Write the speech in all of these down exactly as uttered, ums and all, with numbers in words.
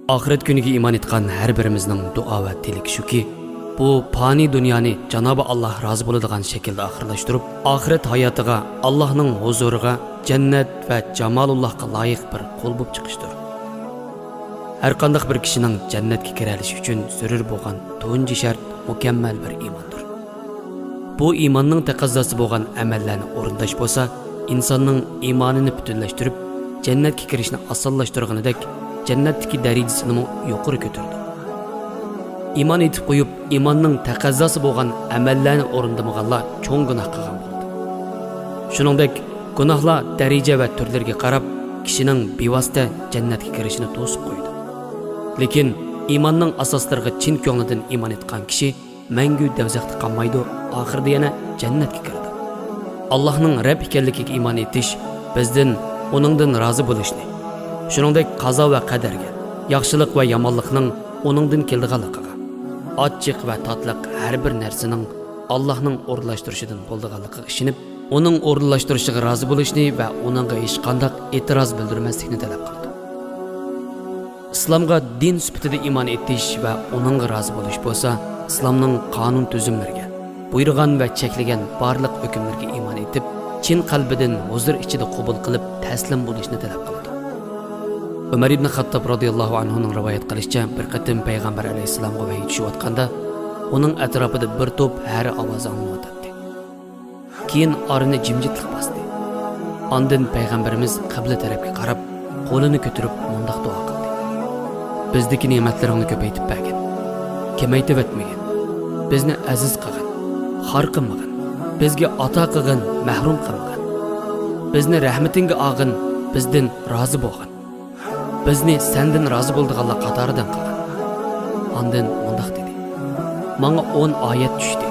ئاخىرەت كۈنىگە ئىمان ئېيتقان ھەر بىرىمىزنىڭ دۇئا ۋە تىلىكى شۇكى، بۇ پانىي دۇنيانى جانابى ئاللاھ رازى بولىدىغان شەكىلدە ئاخىرلاشتۇرۇپ، ئاخىرەت ھاياتىغا، ئاللاھنىڭ ھۇزۇرىغا، جەننەت ۋە جامالۇللاھقا لايىق بىر قۇل بولۇپ چىقىشتۇر. ھەرقانداق بىر كىشىنىڭ جەننەتكە كىرەلىشى ئۈچۈن زۆرۈر بولغان تۇنجى شەرت مۇكەممەل بىر ئىماندۇر. بۇ ئىماننىڭ تەقەززاسى بولغان ئەمەللەرنى ئورۇنداش بولسا، ئىنساننىڭ ئىمانىنى پۈتۈنلەشتۈرۈپ، جەننەتكە كىرىشنى ئاسانلاشتۇرغىنىدەك، جەننەتتىكى دەرىجىسىنىمۇ يۇقىرى كۆتۈرىدۇ. ئىمان ئېيتىپ قويۇپ، ئىماننىڭ تەقەززاسى بولغان ئەمەللەرنى ئورۇندىمىغانلار چوڭ گۇناھ قىلغان بولىدۇ. شۇنىڭدەك، گۇناھلار دەرىجە ۋە تۈرلىرىگە قاراپ، كىشىنىڭ بىۋاسىتە جەننەتكە كىرىشىنى توسۇپ قويىدۇ. لېكىن ئىماننىڭ ئاساسلىرىغا چىن كۆڭلىدىن ئىمان ئېيتقان كىشى مەڭگۈ دوزاختا قالمايدۇ، ئاخىرىدا يەنە جەننەتكە كىرىدۇ. ئاللاھنىڭ رەب ئىكەنلىكىگە ئىمان ئېيتىش بىزدىن ئۇنىڭدىن رازى بولۇشنى، شۇنىڭدەك قازا ۋە قەدەرگە، ياخشىلىق ۋە يامانلىقنىڭ ئۇنىڭدىن كېلىدىغانلىقىغا، ئاچچىق ۋە تاتلىق ھەر بىر نەرسىنىڭ ئاللاھنىڭ ئورۇنلاشتۇرۇشىدىن بولىدىغانلىقىغا ئىشىنىپ، ئۇنىڭ ئورۇنلاشتۇرۇشىغا رازى بولۇشنى ۋە ئۇنىڭغا ھېچقانداق ئېتىراز بىلدۈرمەسلىكنى تەلەپ قىلىدۇ. ئىسلامغا دىن سۈپىتىدە ئىمان ئېيتىش ۋە ئۇنىڭغا رازى بولۇش بولسا، ئىسلامنىڭ قانۇن تۈزۈملىرىگە، بۇيرۇغان ۋە چەكلىگەن بارلىق ھۆكۈملىرىگە ئىمان ئېيتىپ، چىن قەلبىدىن ھۇزۇر ئىچىدە قوبۇل قىلىپ تەسلىم بولۇشنى تەلەپ قىلىدۇ. ئۆمەر ئىبن خەتتاب رازىياللاھۇ ئەنھۇنىڭ رىۋايەت قىلىشىچە، بىر قېتىم پەيغەمبەر ئەلەيھىسسالامغا ۋەھىي چۈشۈۋاتقاندا، ئۇنىڭ ئەتراپىدا بىر توپ ھەرە ئاۋازى ئاڭلىنىۋاتاتتى. كېيىن ئارىنى جىمجىتلىق باستى. ئاندىن پەيغەمبىرىمىز قىبلە تەرەپكە قاراپ، قولىنى كۆتۈرۈپ مۇنداق دۇئا قىلدى: بىزدىكى نېمەتلىرىڭنى كۆپەيتىپ بەرگىن، كېمەيتىۋەتمىگىن، بىزنى ئەزىز قىلغىن، خار قىلمىغىن، بىزگە ئاتا قىلغىن، مەھرۇم قىلمىغىن، بىزنى رەھمىتىڭگە ئالغىن، بىزدىن رازى بولغىن. بىزنى سەندىن رازى بولىدىغانلار قاتارىدىن قىلغىن. ئاندىن مۇنداق دېدى: ماڭا ئون ئايەت چۈشتى.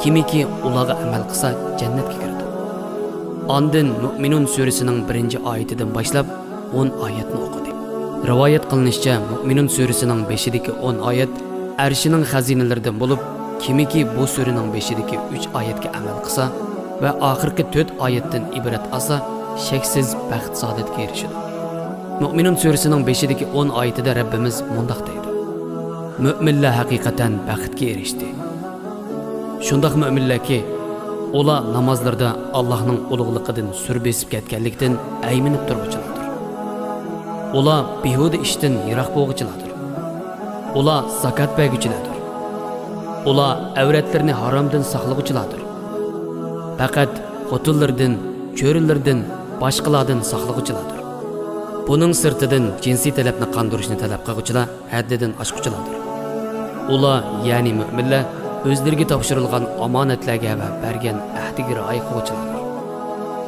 كىمكى ئۇلارغا ئەمەل قىلسا، جەننەتكە كىرىدۇ. ئاندىن مۇئمىنۇن سۈرىسىنىڭ بىرىنچى ئايىتىدىن باشلاپ ئون ئايەتنى ئوقۇدى. رىۋايەت قىلىنىشىچە، مۇئمىنۇن سۈرىسىنىڭ بېشىدىكى ئون ئايەت ئەرشىنىڭ خەزىنىلىرىدىن بولۇپ، كىمكى بۇ سۈرىنىڭ بېشىدىكى ئۈچ ئايەتكە ئەمەل قىلسا ۋە ئاخىرقى تۆت ئايەتتىن ئىبرەت ئالسا، شەكسىز بەخت-سائادەتكە ئېرىشىدۇ. مۇئمىنۇن سۈرىسىنىڭ بېشىدىكى ئون ئايىتىدە رەببىمىز مۇنداق دەيدۇ: مۆمىنلەر ھەقىقەتەن بەختكە ئېرىشتى. شۇنداق مۆمىنلەركى، ئۇلار نامازلىرىدا ئاللاھنىڭ ئۇلۇغلۇقىدىن سۈر بېسىپ كەتكەنلىكتىن ئەيمىنىپ تۇرغۇچىلاردۇر. ئۇلار بىھۇدە ئىشتىن يىراق بولغۇچىلاردۇر. ئۇلار زاكات بەرگۈچىلەردۇر. ئۇلار ئەۋرەتلىرىنى ھارامدىن ساقلىغۇچىلاردۇر. پەقەت خوتۇنلىرىدىن، چۆرىلىرىدىن، باشقىلاردىن ساقلىغۇچىلاردۇر. بۇنىڭ سىرتىدىن جىنسىي تەلەپنى قاندۇرۇشنى تەلەپ قىلغۇچىلار ھەددىدىن ئاشقۇچىلاردۇر. ئۇلار، يەنى مۆمىنلەر، ئۆزلىرىگە تاپشۇرۇلغان ئامانەتلەرگە ۋە بەرگەن ئەھدىگە رىئايە قىلغۇچىلاردۇر.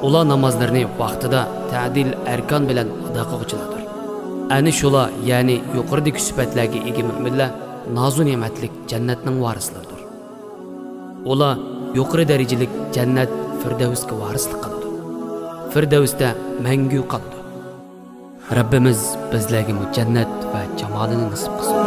ئۇلار نامازلىرىنى ۋاقتىدا، تەدىل ئەركان بىلەن ئادا قىلغۇچىلاردۇر. ئەنە شۇلار، يەنى يۇقىرىدىكى سۈپەتلەرگە ئىگە مۆمىنلەر نازۇ نېمەتلىك جەننەتنىڭ ۋارىسلىرىدۇر. ئۇلار يۇقىرى دەرىجىلىك جەننەت فىردەۋسكە ۋارىسلىق قىلىدۇ. فىردەۋستە مەڭگۈ قالىدۇ. رەببىمىز بىزلەرگىمۇ جەننەت ۋە جامالىنى نېسىپ قىلسۇن.